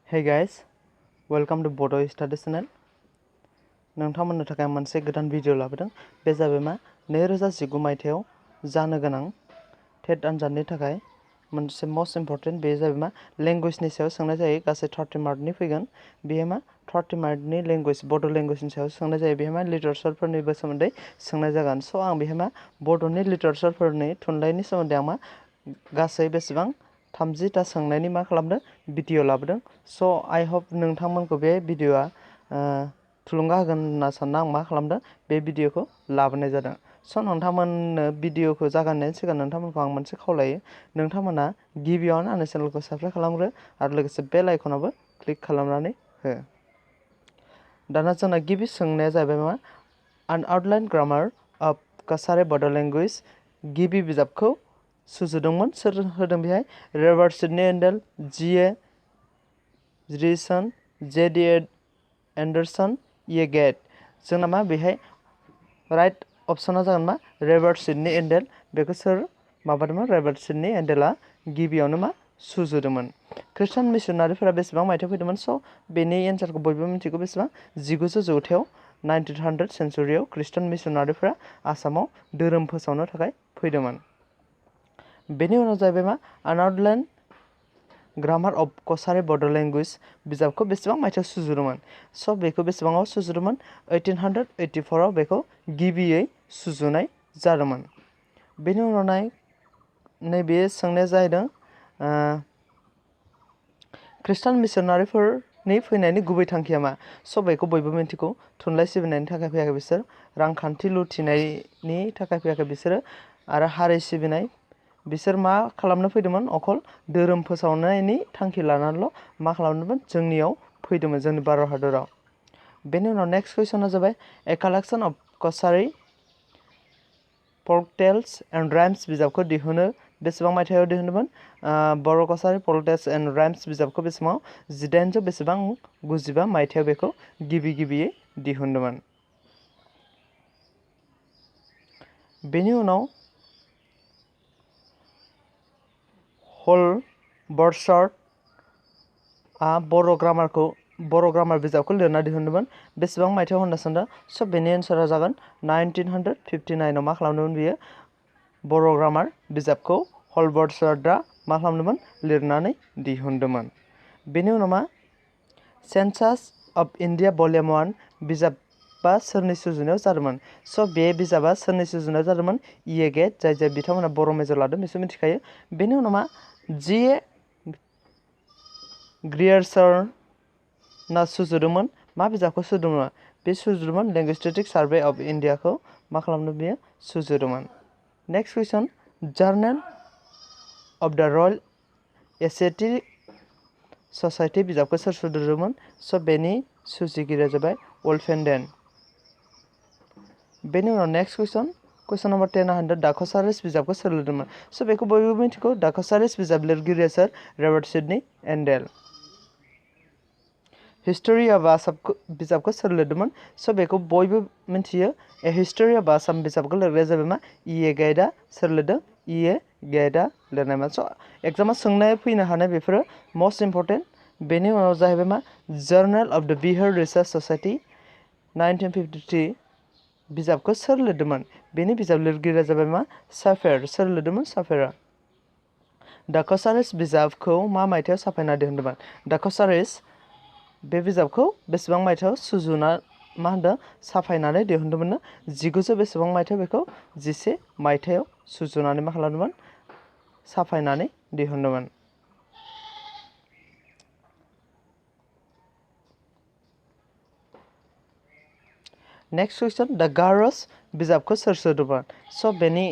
Hey guys, welcome to Bodo Study Channel. नोंथांमोननो थाखाय मोनसे गोदान भिडिअ लाबोदों। बे जाबाय मा 2019 मायथाइयाव जानो गोनां टेट आनजादनि थाखाय मोनसे मोस्ट इम्पोर्टेन्ट बे जाबाय मा लेंगुवेजनि सायाव सोंनाय जायो। गासै 30 मार्कनि फैगोन। बेयो मा 30 मार्कनि लेंगुवेज बड' लेंगुवेजनि सायाव सोंनाय जायो। बेहाय मा लिटारेचारफोरनिबो सोमोन्दै सोंनाय जागोन। स' आं बेहाय मा बड'नि लिटारेचारफोरनि थुनलाइनि सोमोन्दै आं मा गासै बेसेबां 30टा सोंनायनि मा खालामदों भिडिअ लाबोदों। स' आइ होप नोंथांमोनखौ बे भिडिअआ थुलुंगा होगोन होनना सानना आं मा खालामदों बे भिडिअखौ लाबोनाय जादों। स' नोंथांमोननो भिडिअखौ जागायनायनि सिगां नोंथांमोनखौ आं मोनसे खावलायो। नोंथांमोना गिबियावनो आंनि चेनेलखौ साबस्क्राइब खालामग्रो आरो लोगोसे बेल आइकनावबो क्लिक खालामनानै हो। दाना जोंना गिबि सोंनाया जाबाय मा आन आउटलाइन ग्रामार अफ कसारी बड' लेंगुवेज गिबि बिजाबखौ सुजुदोंमोन। सोर होदों बेहाय Robert Sydney Andel, G.A. Rison, J.D. Anderson, E. Gate. जोंना मा बेहाय राइट अपसना जागोन मा रबार्ट सिडनी एन्डेल। बेखौ सोर माबादोंमोन रबार्ट सिडनी एन्डेला गिबियावनो मा सुजुदोंमोन। खृष्टान मिशनारिफोरा बेसेबां मायथाइयाव फैदोंमोन। स' बेनि एन्सारखौ बयबो मिथिगौ बेसेबां 1900 जौथायाव 1900 सेन्चुरियाव खृष्टान मिशनारिफोरा आसामाव धोरोम फोसावनो थाखाय फैदोंमोन। बेनि उनाव जाहैबाय मा आन आउटलाइन ग्रामार अफ कसारी बड' लेंगुवेज बिजाबखौ बेसेबां मायथाइयाव सुजुदोंमोन। स' बेखौ बेसेबाङाव सुजुदोंमोन 1884आव बेखौ गिबियै सुजुनाय जादोंमोन। बेनि उनाव नैबे सोंनाया जाहैदों खृष्टान मिशनारिफोरनि फैनायनि गुबै थांखिया मा। स' बेखौ बयबो मिथिगौ थुनलाइ सिबिनायनि थाखाय फैयाखै बिसोर, रांखान्थि लुथिनायनि थाखाय फैयाखै बिसोरो आरो हारि सिबिनाय। बिसोर मा खालामनो फैदोंमोन अकल धोरोम फोसावनायनि थांखि लानानैल' मा खालामदोंमोन जोंनियाव फैदोंमोन जोंनि भारत हादराव। बेनि उनाव नेक्स्ट कुइसना जाबाय a collection of Kachari folk tales and rhymes बिजाबखौ दिहुनो बेसेबां मायथाइयाव दिहुनदोंमोन। बर' Kachari folk tales and rhymes बिजाबखौ बेसेबां 1895 मायथाइयाव बेखौ गिबियै दिहुनदोंमोन। बेनि उनाव हलबर्ट्सआ बर' ग्रामार बिजाबखौ लिरना दिहुनदोंमोन बेसेबां मायथाइयाव होनना सानदों। स' बेनि एन्सारा जागोन 1959आव मा खालामदोंमोन बियो बर' ग्रामार बिजाबखौ हलबर्ट्सआ मा खालामदोंमोन लिरनानै दिहुनदोंमोन। बेनि उनाव मा सेन्सास अफ इन्डिया भलिउम 1 बिजाबा सोरनि सुजुनायाव जादोंमोन। स' बे बिजाबा सोरनि सुजुनायाव जादोंमोन E. गेट जाय बिथांमोना बर' मेजर लादों बिसोर मिथिखायो। बेनि उनाव मा G.A. ग्रियार्सना सुजुदोंमोन मा बिजाबखौ सुजुदोंमोन बे सुजुदोंमोन लिंगुइस्टिक सार्भे अफ इन्डियाखौ मा खालामदों बेयो सुजुदोंमोन। नेक्स्ट कुइसन journal of the royal aesthetic society बिजाबखौ सोर सुजुदोंमोन। स' बेनि सुजुगिरिया जाबाय वुल्फेन्डेन। बेनि उनाव नेक्स्ट कुइसन नम्बर 10 होनदों द कसारीस बिजाबखौ सोर लिरदोंमोन। स' बेखौ बयबो मिथिगौ द कसारीस बिजाब लिरगिरिया सोर Robert Sydney Endle. History of Assam बिजाबखौ सोर लिरदोंमोन। स' बेखौ बयबो मिथियो ए हिस्ट'रि अफ आसाम बिजाबखौ लिरग्राया जाबाय मा E. गेटआ सोर लिरदों E. गेटआ लिरनायमोन। स' एग्जामाव सोंनाय फैनो हानाय बेफोरो मोस्ट इम्पर्टेन्ट। बेनि उनाव जाहैबाय मा जार्नेल अफ द बिहार रिसार्च ससाइटि 1953 बिजाबखौ सोर लिरदोंमोन। बेनि बिजाब लिरगिरिया जाबाय मा साफेर। सोर लिरदोंमोन साफेरा। द कसारीस बिजाबखौ मा मायथाइयाव साफायना दिहुनदोंमोन। द कसारीस बे बिजाबखौ बेसेबां मायथाइयाव सुजुना मा होनदों साफायनानै दिहुनदोंमोन 1900 बेसेबां मायथाइयाव बेखौ 11 मायथाइयाव सुजुनानै मा खालामदोंमोन साफायनानै दिहुनदोंमोन। नेक्स्ट कुइसन द गार'स बिजाबखौ सोर सुजुदोंमोन। स' बेनि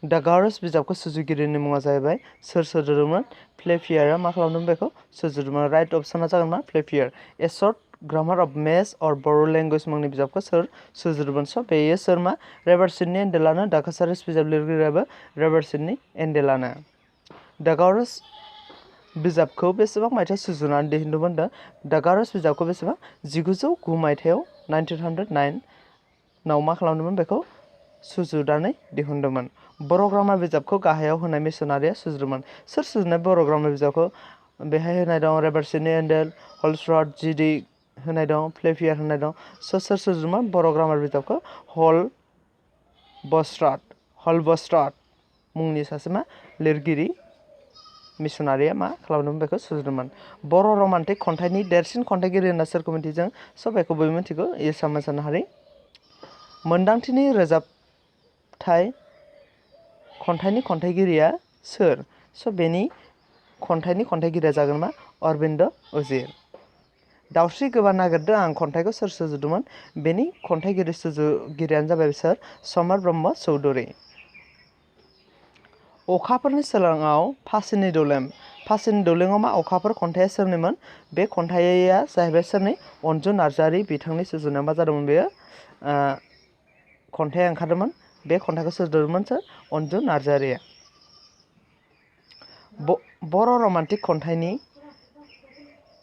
द गार'स बिजाबखौ सुजुगिरिनि मुङा जाहैबाय सोर सुजुदोंमोन फ्लेपियारआ मा खालामदोंमोन बेखौ सुजुदोंमोन। राइट अपसना जागोन मा फ्लेपियार। A short grammar of Mech or Boro' language मुंनि बिजाबखौ सोर सुजुदोंमोन। स' बेयो सोर मा रबार्ट सिडनी एन्डेलानो। द कसारीस बिजाब लिरगिरियाबो रबार्ट सिडनी एन्डेलानो। द गार'स बिजाबखौ बेसेबां मायथाइयाव सुजुनानै दिहुनदोंमोन द गार'स बिजाबखौ बेसेबां 1909 मायथाइयाव 1909 नाव मा खालामदोंमोन बेखौ सुजुनानै दिहुनदोंमोन। बर' ग्रामार बिजाबखौ गाहायाव होनाय मिशनारिया सुजुदोंमोन। सोर सुजुनाय बर' ग्रामार बिजाबखौ बेहाय होनाय दं रेभारसिनि एन्डेल हलस्ट्राट जिडि होनाय दं फ्लेभियार होनाय दं सोर सुजुदोंमोन बर' ग्रामार बिजाबखौ हलबस्ट्राट मुंनि सासे मा लिरगिरि मिशनारिया मा खालामदोंमोन बेखौ सुजुदोंमोन। बर' रमान्टिक खन्थाइनि देरसिन खन्थाइगिरि होनना सोरखौ मिथियो जों बेखौ बयबो मिथिगौ इर्सा मोसाहारि। मोनदांथिनि रोजाबथाय खन्थाइनि खन्थाइगिरिया सोर? बेनि खन्थाइनि खन्थाइगिरिया जागोन मा अरबिन्द उजिर। दावस्रि गोबा नागिरदों आं खन्थाइखौ सोर सुजुदोंमोन? बेनि खन्थाइगिरि सुजुगिरियानो जाबाय सोर समर ब्रह्म चौधुरि। अखाफोरनि सोराङाव फासिनि दौलेङाव मा अखाफोर खन्थाइया सोरनिमोन? बे खन्थाइया जाहैबाय सोरनि अन्जु नार्जारि बिथांनि सुजुनायाव मा जादोंमोन बेयो खन्थाइया ओंखारदोंमोन। बे खन्थाइखौ सुजुदोंमोन सोर अन्जु नार्जारिया।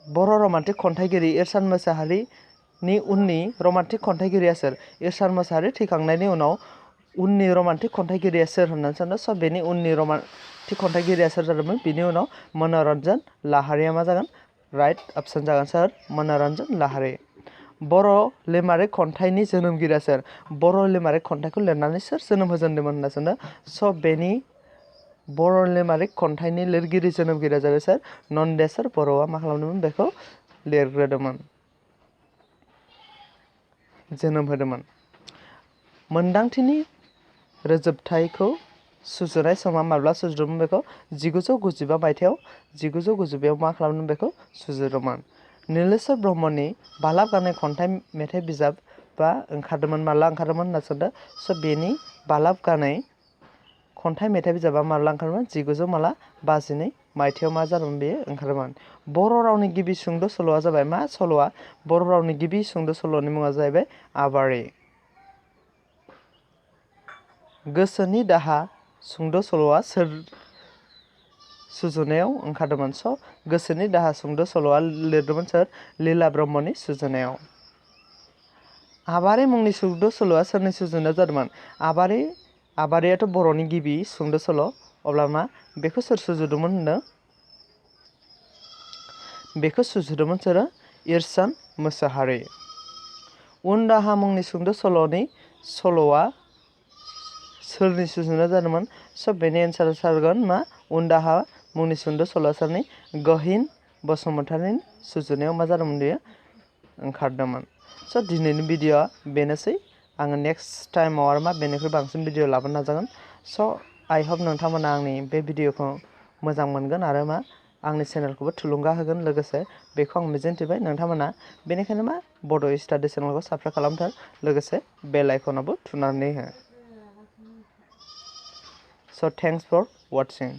बर' रमान्टिक खन्थाइगिरि इरसान मोसाहारिनि उननि रमान्टिक खन्थाइगिरिया सोर? इरसान मोसाहारि थैखांनायनि उनाव उननि रमान्टिक खन्थाइगिरिया सोर होननानै सानदों बेनि उननि रमान्टिक खन्थाइगिरिया सोर जादोंमोन? बिनि उनाव मन'रन्जन लाहारिया मा जागोन? राइट अप्सन जागोन सोर मन'रन्जन लाहारि। बर' लिमारिक खन्थाइनि जोनोमगिरिया सोर? बर' लिमारिक खन्थाइखौ लिरनानै सोर जोनोम होजेनदोंमोन होनना सानदों बेनि बर' लिमारिक खन्थाइनि लिरगिरि जोनोमगिरिया जाबाय सोर नन्देस्वर बर'आ मा खालामदोंमोन बेखौ लिरग्रोदोंमोन जोनोम होदोंमोन। मोनदांथिनि रोजोबथायखौ सुजुनाय समा माब्ला सुजुदोंमोन बेखौ 1995 मायथाइयाव 1995आव मा खालामदोंमोन बेखौ सुजुदोंमोन। नीलेश्वर ब्रह्मनि बालाब गानाय खन्थाइ मेथाइ बिजाबा ओंखारदोंमोन माब्ला ओंखारदोंमोन होनना सानदों बेनि बालाब गानाय खन्थाइ मेथाइ बिजाबा माब्ला ओंखारदोंमोन 1952 मायथाइयाव मा जादोंमोन बेयो ओंखारदोंमोन। बर' रावनि गिबि सुंद' सल'आ जाबाय मा सल'आ? बर' रावनि गिबि सुंद' सल'नि मुङा जाहैबाय आबारि। गोसोनि दाहा सुंद' सल'आ सोर सुजुनायाव ओंखारदोंमोन? गोसोनि दाहा सुंद' सल'आ लिरदोंमोन सोर लीला ब्रह्मनि सुजुनायाव। आबारि मुंनि सुंद' सल'आ सोरनि सुजुनायाव जादोंमोन? आबारियाथ' बर'नि गिबि सुंद' सल'। अब्ला मा बेखौ सोर सुजुदोंमोन होनदों? बेखौ सुजुदोंमोन सोर इरसान मोसाहारि। उन दाहा मुंनि सुंद' सल'आ सोरनि सुजुनायाव जादोंमोन? बेनि एन्सारा जागोन मा उन दाहा मुंनि सुंद' सल'आ सोरनि गहिन बसुमतारिनि सुजुनायाव मा जादोंमोन बेयो ओंखारदोंमोन। दिनैनि भिडिअ'आ बेनोसै। आङो नेक्स्ट टाइमाव आरो मा बेनिख्रुइ बांसिन भिडिअ लाबोनो नाजागोन। आइ होप नोंथांमोना आंनि बे भिडिअ'खौ मोजां मोनगोन आरो मा आंनि चेनेलखौबो थुलुंगा होगोन लोगोसे बेखौ आं मिजिंथिबाय नोंथांमोना बेनिखायनो मा बड' स्टाडि चेनेलखौ साबस्क्राइब खालामथार लोगोसे बेल आइकनावबो थुनानै हो। Thanks for वाचिं।